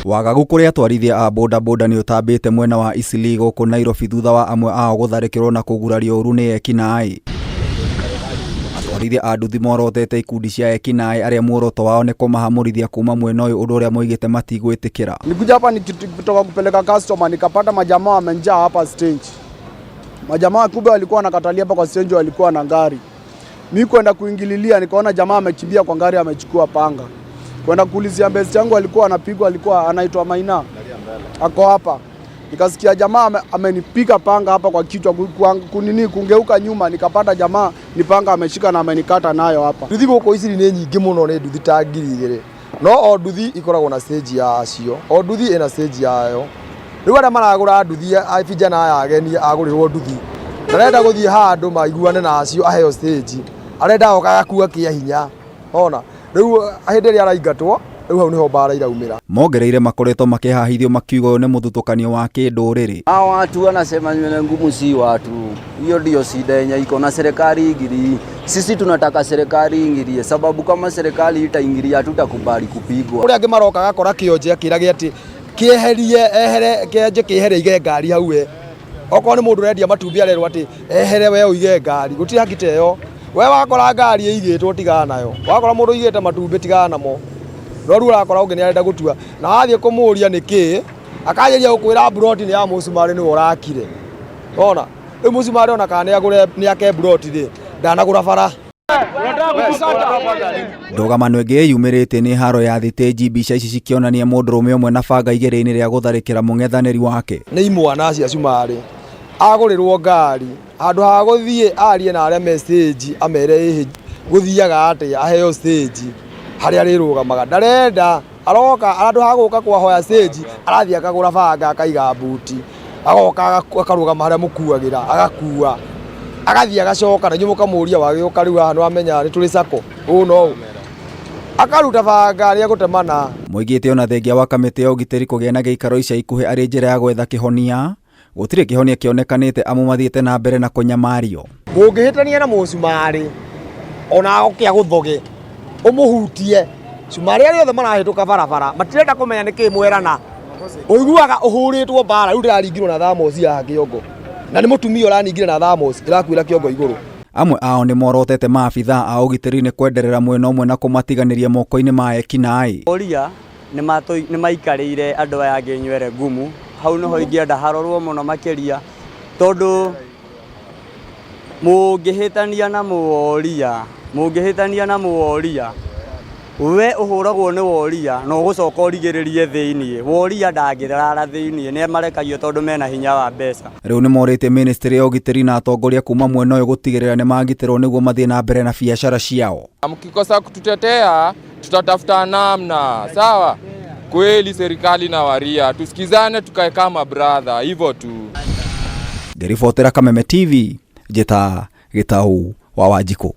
Wagagu kũrĩ atwarithia a bodaboda nĩ ũtambĩte mwena wa Eastleigh gũkũ Nairobi thutha wa amwe ao gũtharĩkĩrwo na kũgurario ũru nĩ ekinaĩ. Atwarithia a nduthi morotete ikundi cia ekinaĩ arĩa muoroto wao nĩ kũmahamũrithia kuma mwena ũyũ ũndũ ũrĩa moigĩte matigwĩtĩkĩra. Nilikuja hapa nikitoka kupeleka customer nikapata majamaa wamejaa hapa stage. Majamaa kumbe walikuwa wanakatalia hapa kwa stage, walikuwa na gari. Mi kwenda kuingililia nikaona jamaa amekimbia kwa gari amechukua panga. Kwenda kuulizia best yangu alikuwa anapigwa, alikuwa anaitwa Maina. Ako hapa. Nikasikia jamaa amenipiga panga hapa kwa kichwa kunini kungeuka nyuma nikapata jamaa ni panga ameshika na amenikata nayo hapa. Nduthi gũkũ Eastleigh nĩ nyingĩ mũno, nĩ nduthi ta 2000, no o nduthi ikoragwo na stage yacio, o nduthi ĩna stage yayo. Rĩu arĩa maragũra nduthi, a vijana aya ageni agũrĩrwo nduthi, ndarenda gũthiĩ handũ maiguane na acio aheo stage, arenda oka agakua kĩa hinya. Ona rĩu hĩndĩ ĩrĩa araingatwo, rĩu hau nĩho mbara iraumĩra. Mongereire makoretwo makĩhahithio makiuga ũyũ nĩ mũthutũkanio wa kĩndũrĩrĩ. Hao watu wanasema nywele ngumu si watu. Hiyo ndio shida yenye iko na serikali ingilie. Sisi tunataka serikali ingilie, sababu kama serikali itaingilia hatutakubali kupigwa. Kũrĩa angĩ maroka agakora kĩonje akĩrage atĩ kĩeherie ehere kĩonje kĩehere ige ngari hau we. Okorwo nĩ mũndũ ũrendia matumbĩ arerwo atĩ ehere we ũige ngari, gũtirĩ haki ta ĩyo. We wakora ngari ĩigĩtwo tigana nayo, wakora mũndũ ũigĩte matumbĩ tigana namo. No rĩu ũrakora ũngĩ nĩ arenda gũtua na wathiĩ kũmũria nĩkĩ akanjĩria gũkwĩra mburoti nĩ ya mũcumarĩ nĩwe ũrakire. Ona rĩu mũcumarĩ ona kana nĩ agũre nĩ ake mburoti rĩ, ndanagũra bara. Ndũgamano ĩngĩ ĩyumĩrĩtie nĩ haro ya thitĩnji, mbica ici cikĩonania mũndũrũme ũmwe na banga igeria-inĩ rĩa gũtharĩkĩra mũng'ethanĩri wake. Nĩ imwana cia cumarĩ agũrĩrwo ngari, handũ ha gũthiĩ arie na arĩa me stage amere ĩhĩ gũthiaga atĩa, aheo stage harĩa arĩrũgamaga, ndarenda aroka handũ ha gũka kwahoya stage arathiĩ akagũra banga akaiga buti, agoka akarũgama harĩa mũkuagĩra agakua agathiĩ agacoka, na inyuĩ mũkamũria wagĩũka rĩu haha nĩwamenya nĩ tũrĩ sacco ũũ no ũũ, akaruta banga rĩa gũtemana. Moigĩte ona thengia wa kamĩtĩ ya ũgitĩri kũgĩa na gĩikaro ica ikuhĩ arĩ njĩra ya gwetha kĩhonia, gũtirĩ kĩhonia kĩonekanĩte amu mathiĩte na mbere na kũnyamario. Mũngĩhĩtania na mũcumarĩ ona oke agũthoge ũmũhutie, cumarĩ arĩa othe marahĩtũka barabara matirenda kũmenya nĩkĩ mwerana, ũiguaga ũhũrĩtwo mbara. Rĩu ndĩraringirwo na thamoci haha kĩongo, na nĩ mũtumia ũraningire na thamoci ĩrakuĩra kĩongo igũrũ. Amwe ao nĩ morotete maabithaa a ũgitĩri nĩ kwenderera mwena ũmwe na kũmatiganĩria moko-inĩ ma ekinaĩ. Oria nĩ maikarĩire andũ aya angĩ nywere ngumu, hau nĩho ingĩenda harorwo mũno makĩria, tondũ mũngĩhĩtania na mũworia, mũngĩhĩtania na mũworia, we ũhũragwo nĩ woria na ũgũcoka ũrigĩrĩrie thĩiniĩ. Woria ndangĩrara thĩiniĩ, nĩ marekagio tondũ mena hinya wa mbeca. Rĩu nĩ morĩtie ministry ya ũgitĩri na atongoria kuma mwena ũyũ gũtigĩrĩra nĩ magitĩrwo nĩguo mathiĩ na mbere na biacara ciao. Mkikosa kututetea tutatafuta namna, sawa? Kweli serikali na waria tusikizane, tukae kama brother, hivyo tu. Ngĩribotera Kameme TV, njĩta Gĩtau wa Wanjikũ.